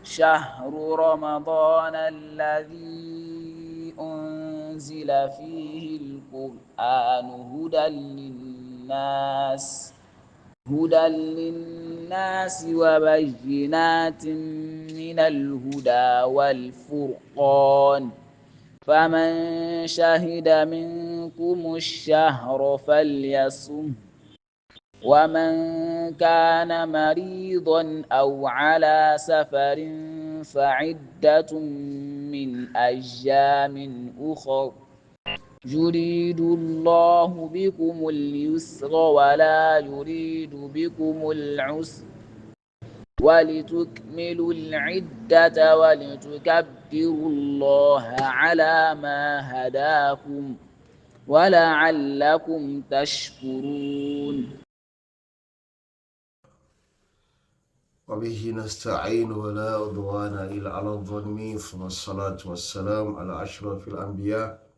شهر رمضان الذي أنزل فيه القرآن هدى للناس وبينات من الهدى والفرقان، فمن شهد منكم الشهر فليصم، ومن كان مريضا أو على سفر فعدة من أيام أخر، يريد الله بكم اليسر ولا يريد بكم العسر، ولتكملوا العدة ولتكبروا الله على ما هداكم ولعلكم تشكرون. وبه نستعين ولا عدوان إلا على الظالمين، ثم الصلاة والسلام على أشرف الأنبياء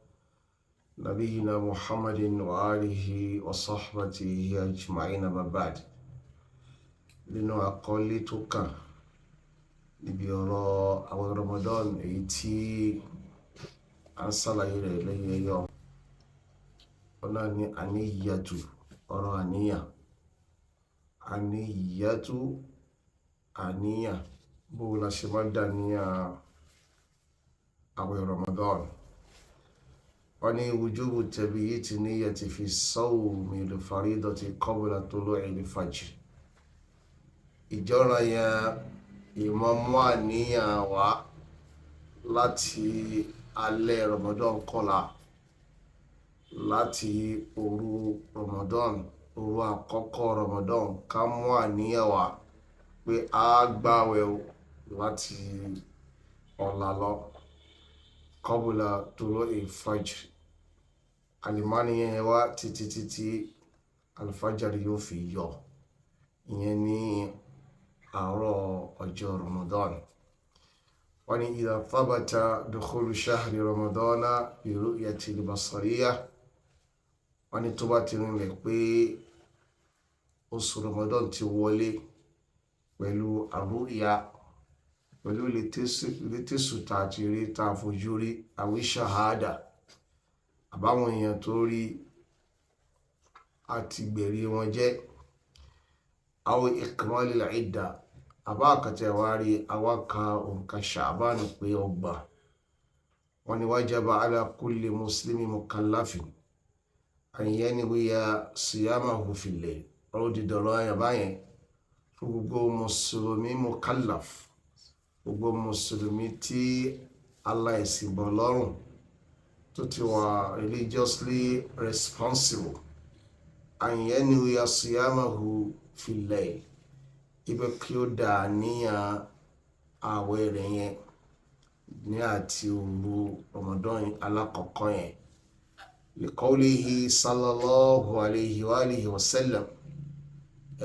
نبينا محمد وآله وصحبه أجمعين، ما بعد. Nínú àkọlé tó kàn níbi ọ̀rọ̀ àwọn Ramadan èyí tí a ń ṣàlàyé rẹ̀ lẹ́yìn ẹyọ ọ̀nà ni àníyàtú, ọ̀rọ̀ àníyàn, àníyàtú, àníyàn, bó la ṣe máa dà níyàn àwẹ̀ Ramadan. Wọ́n ní wujubu tabyiti niyyati fi sawmi al-faridati qabla tulu'i al-fajr. Ìjọ́ra yẹn ìmọ̀mú àníyàn wá láti alẹ́ Ramadan kọ́la, láti òru Ramadan, òru àkọ́kọ́ Ramadan, ká mú àníyàn wá pé a gbààwẹ̀ o láti ọ̀la lọ, qabla tulu'i fajr. Àlìmánìyàn yẹn wá títí títí alifájàre yóò fi yọ, ìyẹn ní àárọ̀ ọjọ́ Ramadan. Wọ́n ní idha thabata dukhulu shahri Ramadana bi ru'yati al-basariyya. Wọ́n ní tó bá ti rinlẹ̀ pé oṣù Ramadan ti wọlé pẹ̀lú àrúyà, pẹ̀lú létésù tá a ti rí, tá a fojú rí, àwí ṣahada, àbáwọn èèyàn tó rí àti gbẹ̀rí wọn jẹ́, àwọn ikmalil idda, àbá àkàtẹ̀ wá rí awáka òǹkà ṣàbánu pé 30. Wọ́n ní wajaba ala kulli muslimi mukallafin an yanwiya siyamahu fil layl. Ọ̀rọ̀ dídọ̀rọ̀ ayọ̀ báyẹn fún gbogbo mùsùlùmí mukallaf, gbogbo mùsùlùmí tí aláìsìn bọ̀ lọ́rùn, tó ti wà religiously responsible, an yanwiya siyamahu fil layl, ibẹ̀ kí ó dà níyàn ààwẹ̀ rẹ̀ yẹn ní àti òru Ramadan alákọ̀ọ́kọ́ yẹn. Liqawlihi sallallahu alayhi wa alihi wa sallam,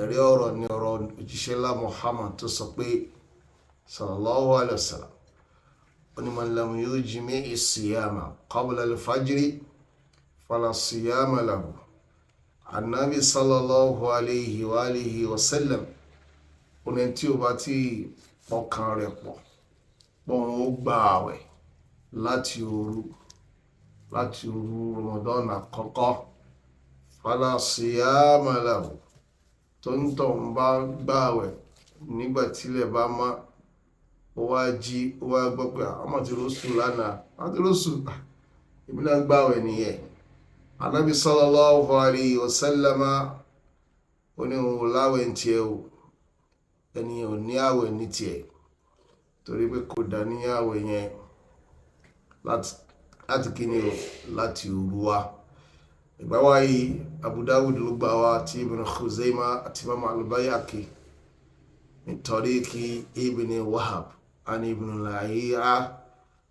ẹ̀rí ọ̀rọ̀ ni ọ̀rọ̀ òjíṣẹ́ ńlá Muhammad tó sọ pé sallallahu alayhi wa sallam, ó ní man lam yujmi' siyama qabla al-fajri fala siyama lahu. Anabi sallallahu alayhi wa alihi wa sallam ó ní tí o bá ti ọkàn rẹ̀ pọ̀ pọ̀, ó gba àwẹ̀ láti òru, láti òru Ramadan àkọ́kọ́, fala siyama lahu, tó ń tọ̀ ń bá gbààwẹ̀ nígbà tílẹ̀ bá mọ́, ó wá jí, ó wá gbọ́ pé ọmọ ti rọ́ṣù lánàá, wọ́n ti rọ́ṣù, èmi náà gbààwẹ̀ nìyẹn. Anabi sallallahu alayhi wa sallama ó ní òun láwẹ̀ ń tiẹ̀ o, ẹni ò ní àwẹ̀ ní tiẹ̀, torí pé kò dá ní àwẹ̀ yẹn láti kíni o, láti òru wa. Ìgbà wa yìí Abu Dawud ló gbà wá, àti Ibn Khuzaimah àti Imam al-Bayhaqi, min tariqi Ibn Wahab an Ibn Lahi'a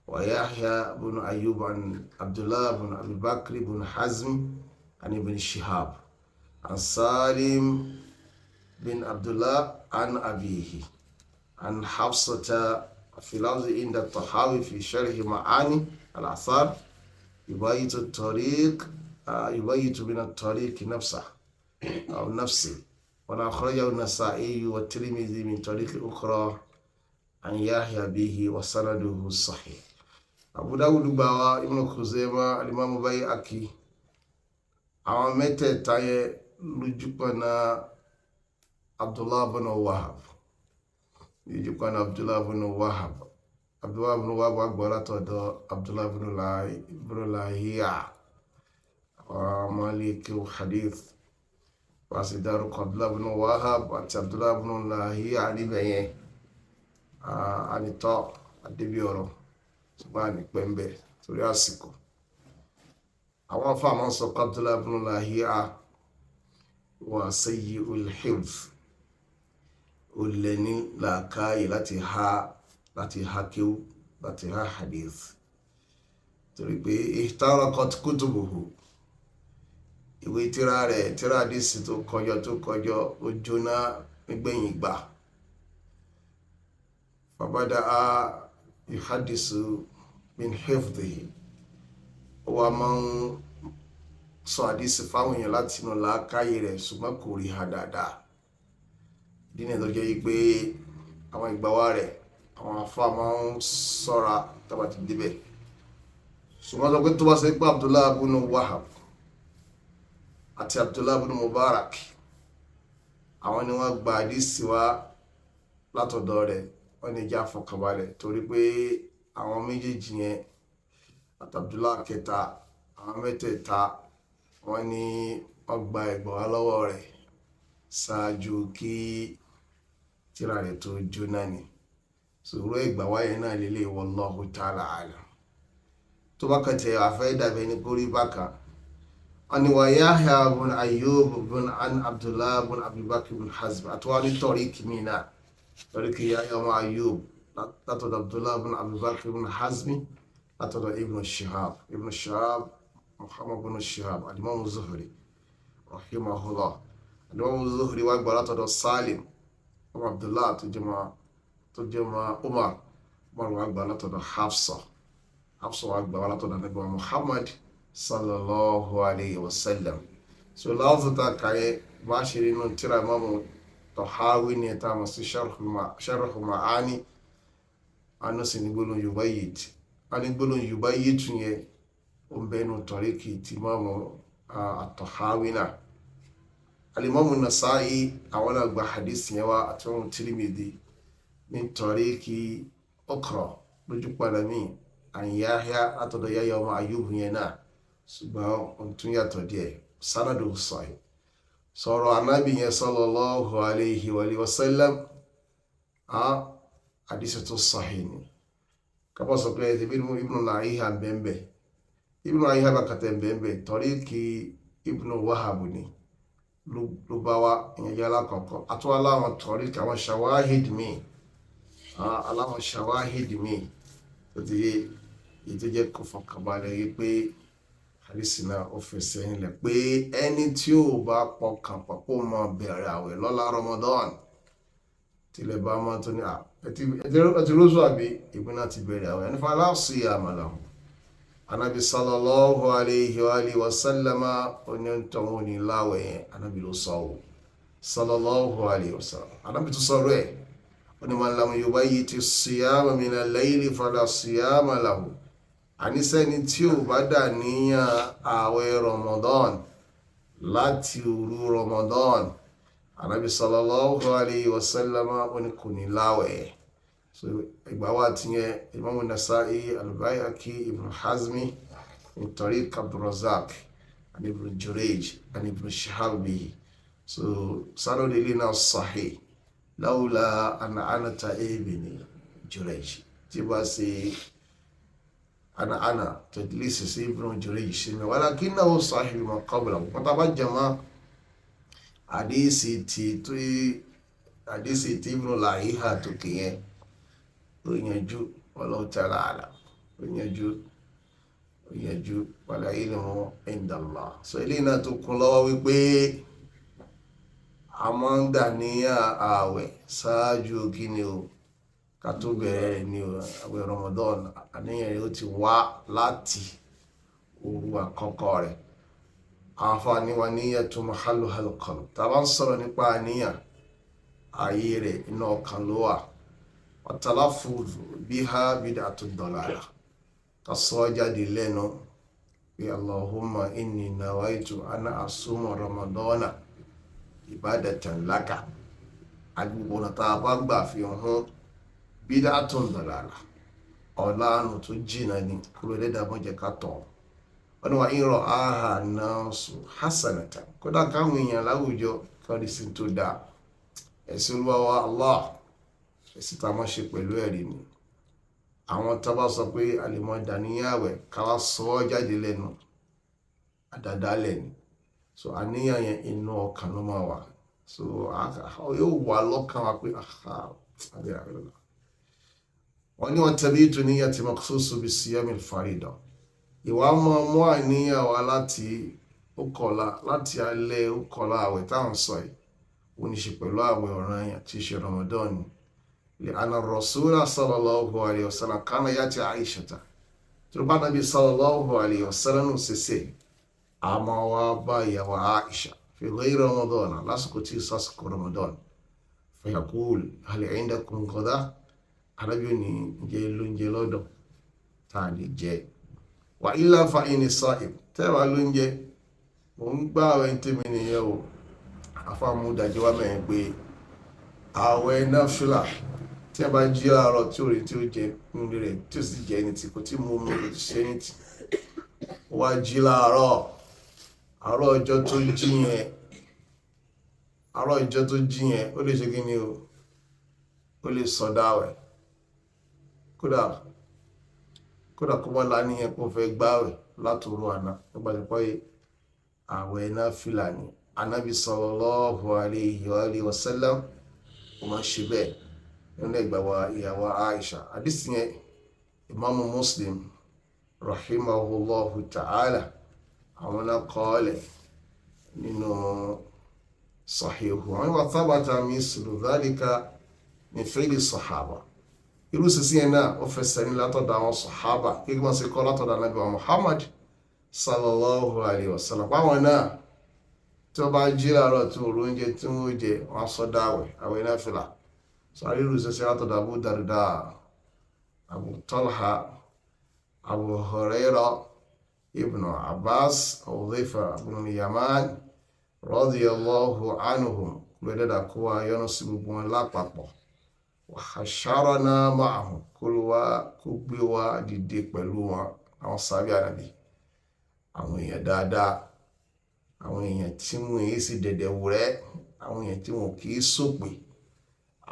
wa Yahya ibn Ayyub an Abdullah ibn Abi Bakr ibn Hazm an Ibn Shihab an Salim bin Abdullah an abihi an Hafsata fi lafzi inda Tahawi fi sharhi ma'ani al-athar yubayitu at-tariq yubayitu min at-tariq nafsah aw nafsi. Wa akhrajahu an-Nasa'i wa at-Tirmidhi min tariq ukhra. an Yahya bihi wa sanaduhu sahih. Abu Dawud gbà wá, Ibn Khuzaimah, al-Imam Bayhaqi, àwọn mẹ́tẹ̀ẹ̀ta yẹ lójúpọ̀nà Abdullah ibn Wahab, lójúpọ̀nà Abdullah ibn Wahab. Abdullah ibn Wahab wà gbọ́ látọ̀dọ̀ Abdullah ibn Lahiya, àwọn Maliki hadith wọ́n sì dárúkọ Abdullah ibn Wahab àti Abdullah ibn Lahiya níbẹ̀ yẹn. Ànitọ́ àdébí ọ̀rọ̀ ṣùgbọ́n àní pẹ́ńbẹ́ torí àsìkò. Àwọn afáàmọ́ sọ pé Abdullah ibn Lahiya wà sayyi'ul hifz, ó lẹ ní làákàyè láti ha kéwú, láti ha hadith, torí pé ihtaraqat kutubuhu, ìwé tíra rẹ̀, tíra hadith tó kọjọ ó jóná nígbẹ̀yìn ìgbà. Fabada'a yuhaddisu min hifdhihi, ó wá máa ń sọ àdísì fáwọn èèyàn láti inú làákàyè rẹ̀, ṣùgbọ́n kò rí ha dáadáa. Ìdí nìyẹn tó jẹ́ pé àwọn ìgbà wa rẹ̀, àwọn afá máa ń sọ́ra tábà ti débẹ̀. Ṣùgbọ́n sọ pé tó bá ṣe pé Abdullah ibn Wahab àti Abdullah ibn Mubarak, àwọn ni wọ́n gba àdísì wa látọ̀dọ̀ rẹ̀, wọ́n ní jẹ́ àfọkànbalẹ̀, torí pé àwọn méjèèjì yẹn àti Abdullah kẹta, àwọn mẹ́tẹ̀ẹ̀ta, wọ́n ní wọ́n gba ẹ̀gbọ́n wa lọ́wọ́ rẹ̀ ṣáájú kí tírà rẹ̀ tó jóná ni. Sòrò ìgbà wáyé náà lélẹ̀, wallahu ta'ala alam. Tó bá kàtẹ́ àfẹ́ dàbẹ̀ ní kórí bákan. Wọ́n ní wa Yahya bun Ayyub bun an Abdullah bun Abubakar bun Hazm, àti wọ́n ní tọ̀ríkì mi náà, tọ̀ríkì Yahya ọmọ Ayyub látọ̀dọ̀ Abdullah bun Abubakar bun Hazmi látọ̀dọ̀ Ibn Shihab, Ibn Shihab Muhammad bun Shihab, al-Imam Zuhri rahimahullah. Al-Imam Zuhri wá gbà látọ̀dọ̀ Salim ọmọ Abdullah tó jẹ́ ọmọ Umar. Umar wá gbà látọ̀dọ̀ Hafsa, Hafsa wá gbà látọ̀dọ̀ Ànábì wa Muhammad sallallahu alayhi wa sallam. So láwùjọ tá a kàyé bá ṣe nínú tíra Imam Tahawi ní ẹ̀ta mọ̀ sí Sharh Ma'ani, àná sì ní gbólóhùn yubayyit, a ní gbólóhùn yubayyit yẹn ó ń bẹnu tọ̀ríkì tí Imam At-Tahawi náà. Al-Imam An-Nasa'i àwọn náà gba hadith yẹn wá, àti wọn Tirmidhi ní tọ̀ríkì ukhra lójú padà mí an Yahya látọ̀dọ̀ Yahya ọmọ Ayyub yẹn náà, ṣùgbọ́n ohun tún yàtọ̀ díẹ̀, sanadu sahih. Sọ̀rọ̀ anábì yẹn sallallahu alayhi wa sallam, hadith tó sahih ni. Kábọ̀ sọ pé Ibn Lahiya bẹ́ẹ̀, Ibn Lahiya bá kàtẹ́ bẹ́ẹ̀, tọ̀ríkì Ibn Wahab ni ló bá wá, ìyẹn jẹ́ alákọ̀ọ́kọ́. Àtúwá láwọn tọ̀ríkì àwọn shawahid mi, aláwọn shawahid mi tó ti yé, èyí tó jẹ́ kó fọkànbalẹ̀ yìí pé hadisi náà ó fẹsẹ̀ nílẹ̀, pé ẹni tí ò bá pọkàn pọ̀ kó máa bẹ̀rẹ̀ àwẹ̀ lọ́la Ramadan, tilẹ̀ bá máa tó ní ẹtì rọ́ṣù àbí ìpín náà ti bẹ̀rẹ̀ àwẹ̀ nípa aláṣẹ àmàlà. Anabi sallallahu alayhi wa alihi wa sallama onítọ̀hún ní láwẹ̀ yẹn, anabi ló sọ ọ́ sallallahu alayhi wa sallam. Anabi tó sọ̀rọ̀ ẹ̀, ó ní man lam yubayyiti siyama mina layli fala siyama lahu. Àníṣẹ́ni tí ò bá dà níyàn ààwẹ̀ Ramadan láti òru Ramadan, anabi sallallahu alayhi wa sallama ó ní kò ní láwẹ̀. So ìgbà wa ti yẹn Imam Nasa'i, Al-Bayhaqi, Ibn Hazmi min tariq Abdurrazzaq and Ibn Jurayj and Ibn Shihab bihi. So sanad ilé náà sahih lawla ana anata ibn Jurayj, tí bá ṣe ana ana tadlis sí Ibn Jurayj sí mi, walakinahu sahih ma qablahu. Wọ́n tá bá jama àdísì tí Ibn Lahiya tó kìyẹn, ó yanjú, wallahu ta'ala a'lam, ó yanjú, wal ilmu inda Allah. So ilé náà tó kún lọ́wọ́ wípé a máa ń dà ní ààwẹ̀ ṣáájú kíni o, ká tó bẹ̀rẹ̀ ní àwẹ̀ Ramadan, àníyàn rẹ̀ ó ti wá láti òru àkọ́kọ́ rẹ̀. Àǹfààní wa niyyatu mahalluha al-qalb. Tá a bá ń sọ̀rọ̀ nípa àníyàn, ààyè rẹ̀ inú ọkàn ló wà. Wa-talaffuz biha bid'atun dalalah, ká sọ jáde lẹ́nu pé Allahumma inni nawaitu ana asuma Ramadana ibadatan laka, agbègbè ọ̀nà tá a bá gbà fi hàn bid'atun dalalah, ọ̀làánù tó jìnnà ni kúrò ẹlẹ́dàá mọ́jẹ ká tọ̀. Wọ́n ní wà ń rọ áhà náà sùn hasanata, kódà káwọn èèyàn láwùjọ kárí sí tó dáa. Ẹ̀sìn Olúwa wa Allah, ẹ̀sìn tá a máa ṣe pẹ̀lú ẹ̀rí ni. Àwọn tá a bá sọ pé àlèmọ́ dàníyàwẹ̀ ká wá sọ ọ́ jáde lẹ́nu, àdàdálẹ̀ ni. So àníyàn yẹn inú ọkàn ló máa wà. So yóò wà lọ́kàn wa pé wọ́n ní wọ́n tabitu niyyati makhsusu bi siyamil farida. Ìwà máa mú àníyàn wa láti ókọ̀lá, láti alẹ́ ókọ̀lá àwẹ̀ táwọn sọ yìí, ó ní ṣe pẹ̀lú àwẹ̀ ọ̀ranyàn tí í ṣe Ramadan ni. Li anna rasula sallallahu alayhi wa sallam kana yati Aishata. Tó bá nàbí sallallahu alayhi wa sallam ṣẹṣẹ, a máa wá bá ìyàwó Aisha fi ghayri Ramadan, lásìkò tí sásìkò Ramadan. Fa yaqul hal indakum ghada? Arábí ní jẹ́ lóúnjẹ lọ́dọ̀ tá a lè jẹ. Wà illa fa inni sa'im, tẹ́wàá lóúnjẹ, mò ń gbá àwẹ̀ tèmi nìyẹn o. Afáàmúdájọ́ wa mẹ́rin pé àwẹ̀ náfìlà tí a bá jí láàárọ̀ tí ò rí tí ó jẹ nínú rẹ̀, tí ó sì jẹ ẹni tí kò tí mú omi, kò tí ṣe ẹni tí wá jí láàárọ̀, àárọ̀ ọjọ́ tó jí yẹn, àárọ̀ ọjọ́ tó jí yẹn, ó lè ṣe kí ni o, ó lè sọdá àwẹ̀. Kódà kó bá láníyàn kó fẹ́ gbáwẹ̀ látòrò àná nígbà tí pé àwẹ̀ náfìlà ni. Ànábì sallallahu alayhi wa alihi wa sallam ó máa ṣe bẹ́ẹ̀ nínú ẹgbàá wa ìyàwó Aisha. Àdìsí yẹn Imaamu Muslim rahimahullahu ta'ala àwọn náà kọ́ọ̀lẹ̀ nínú sahihu. Àwọn ìwà thabata mislu dhalika min fi'li sahaba. Irú sísí yẹn náà ó fẹsẹ̀ ní látọ̀dọ̀ àwọn sahaba, kí wọ́n sì kọ́ látọ̀dọ̀ Ànábì wa Muhammad sallallahu alayhi wa sallam. Báwọn náà tí wọ́n bá jí láàárọ̀ tí wọ́n oúnjẹ tí wọ́n jẹ, wọ́n sọ dáwẹ̀ àwẹ̀ náfìlà. Sọ irú sísí látọ̀dọ̀ Abu Darda, Abu Talha, Abu Hurairah, Ibn Abbas, Hudhayfa ibn Yaman radiyallahu anhum, kúlẹ̀ kó wa yọ́nú sí gbogbo wọn lápapọ̀. Wa hasharana ma'ahum, kó wá kó gbé wa dìde pẹ̀lú wọn, àwọn sábẹ́ Ànábì, àwọn èèyàn dáadáa, àwọn èèyàn tí wọn èyí sì dẹ̀dẹ̀ wúrẹ́, àwọn èèyàn tí wọn kì í sòpè,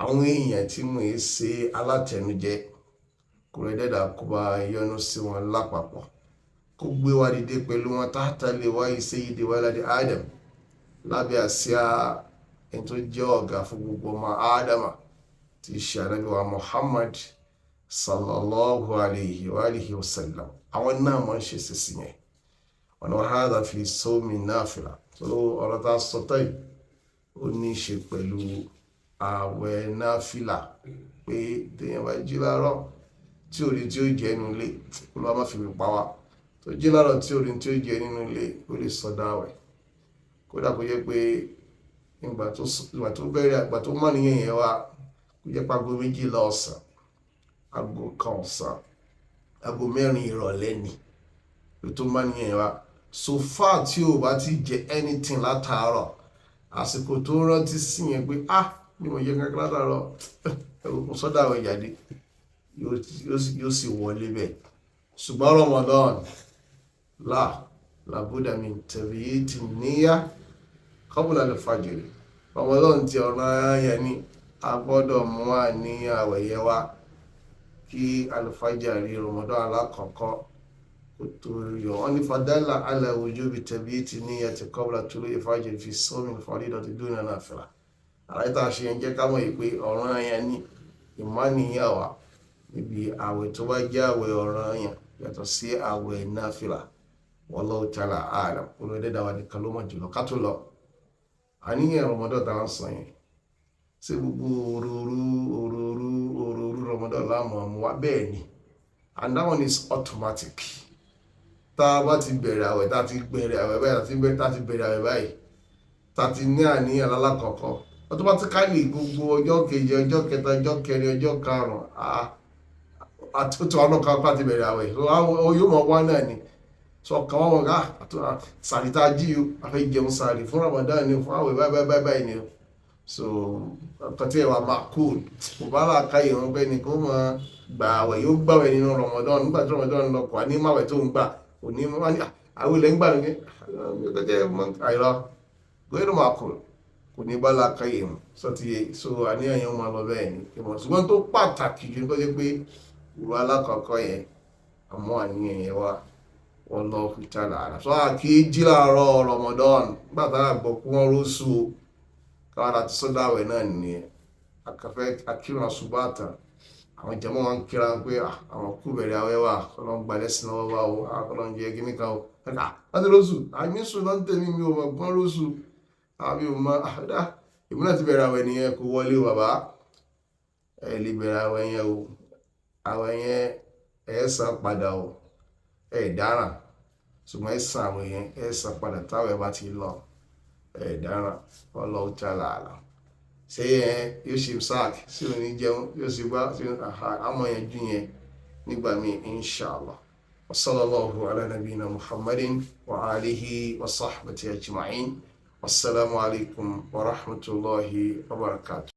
àwọn èèyàn tí wọn èyí ṣe alátẹnujẹ. Kúrẹ́ dẹ́dà kó bá yọ́nú sí wọn lápapọ̀, kó gbé wa dìde pẹ̀lú wọn tahta liwa'i sayyidi waladi Adam, lábẹ́ àsíá ẹni tó jẹ́ ọ̀gá fún gbogbo ọmọ Ádámà tí í ṣe Ànábì wa Muhammad sallallahu alayhi wa alihi wa sallam. Àwọn náà máa ń ṣe sísìn yẹn. Ọ̀nà hadha fi sawmi nafila. Tó ọ̀rọ̀ tá a sọ tán yìí ó ní í ṣe pẹ̀lú ààwẹ̀ náfìlà, pé téèyàn bá jí láàárọ̀ tí ò rí tí ó jẹ nínú ilé, kó ló má fi mi pa wá, tó jí láàárọ̀ tí ò rí tí ó jẹ nínú ilé, ó lè sọdá àwẹ̀. Kódà kó jẹ́ pé ìgbà tó bẹ̀rẹ̀, ìgbà tó mọ̀ níyẹn yẹn wá, kó jẹ́ pé aago 12 ọ̀sán, aago 1 ọ̀sán, aago 4 ìrọ̀lẹ́ ni ló tó mọ̀ níyẹn yẹn wá. So far tí o bá ti jẹ anything látàárọ̀, àsìkò tó rántí sí yẹn pé ah, mi ò jẹ kankan látàárọ̀, mo sọdá àwẹ̀ jáde, yóò sì wọlé bẹ́ẹ̀. Ṣùgbọ́n Ramadan la làbúdà min tabyiti níyà qabla al-fajr. Ramadan ti ọ̀ràn yẹn ni a gbọ́dọ̀ mú àníyàn àwẹ̀ yẹn wá kí al-fajr Ramadan alákọ̀ọ́kọ́ kó tó yọ. Wọ́n ní fadala ala wujubi tabyiti niyyati qabla tulu'i fajr fi sawmi al-faridati duna nafila. Àlàyé tá a ṣe yẹn jẹ́ ká mọ̀ yìí pé ọ̀ràn yẹn ni ìmánìyàn wà níbi àwẹ̀ tó bá jẹ́ àwẹ̀ ọ̀ràn yẹn yàtọ̀ sí àwẹ̀ náfìlà. Wallahu ta'ala a'lam. Olùdẹ́dà wa nìkan ló mọ̀ jùlọ. Ká tó lọ, àníyàn Ramadan tá à ń sọ yẹn, ṣé gbogbo òróró òróró òróró Ramadan láàmú ọmọ wa? Bẹ́ẹ̀ ni, and that one is automatic. Tá a bá ti bẹ̀rẹ̀ àwẹ̀, tá a ti bẹ̀rẹ̀, tá a ti bẹ̀rẹ̀ àwẹ̀ báyìí, tá a ti ní àníyàn lálákọ̀ọ́kọ́, Automatically gbogbo ọjọ́ kejì, ọjọ́ kẹta, ọjọ́ kẹrin, ọjọ́ karùn-ún, àtúntò àwọn kan pàtó bẹ̀rẹ̀ àwẹ̀ yóò mọ̀ wá náà ni. So ọkàn wọn wọn ká sàrì tá a jí o, a fẹ́ jẹun sàrì fún Ramadan ni, fún àwẹ̀ báyìí báyìí báyìí ni o. So ọkàn tí ẹ wà máa cool kò bá là ká ìrún pé ni kó máa gbà àwẹ̀, yóò gbàwẹ̀ nínú Ramadan. Nígbà tí Ramadan lọ kò ní máwẹ̀ tó ń gbà kò ní wọ́n ní àwọn ilẹ̀ ń gbà nìyẹn àìrọ gbẹ́rù máa cool kò ní bá là ká ìrún sọ ti yẹ. So àníyàn yẹn máa lọ bẹ́ẹ̀ ni ìmọ̀. Ṣùgbọ́n tó pàtàkì jù ní kó jẹ́ pé ìwà alákọ̀ọ́kọ́ yẹn àmọ́ àníyàn yẹn wá, wallahu ta'ala a'lam. So a kì í jí láàárọ̀ Ramadan nígbà tá a gbọ́ kí wọ́n rọ́ṣù o, káwọn àti sọ́dáwẹ̀ náà nìyẹn. Akafẹ́ akírun àṣùbàtà, àwọn jẹ́mọ́ wọn kíra pé àwọn kú bẹ̀rẹ̀ àwẹ̀ wa, kọ́lọ́n gba lẹ́sìn lọ́wọ́ wa o, kọ́lọ́n jẹ́ kíní kan o, láti rọ́ṣù àmì sùn lọ́n tẹ̀mí mi ò mọ̀ gbọ́n rọ́ṣù àmì ò mọ̀ àdá èmi náà ti bẹ̀rẹ̀ àwẹ̀ nìyẹn. Kò wọlé o bàbá, ẹ lè bẹ̀rẹ̀ àwẹ̀ yẹn o. Àwẹ̀ yẹn ẹ san padà o, ẹ dáràn, ṣùgbọ́n ẹ san àwẹ̀ yẹn, ẹ san padà táwẹ̀ bá ti lọ, ẹ dáràn. Wallahu ta'ala a'lam. Ṣé yẹn yóò ṣe sáàk sí òní jẹun yóò ṣe bá sí àmọ́ yẹn jù yẹn nígbà míì inshallah. Wa sallallahu ala nabiyina Muhammadin wa alihi wa sahbihi ajma'in. Wassalamu alaikum wa rahmatullahi wa barakatuh.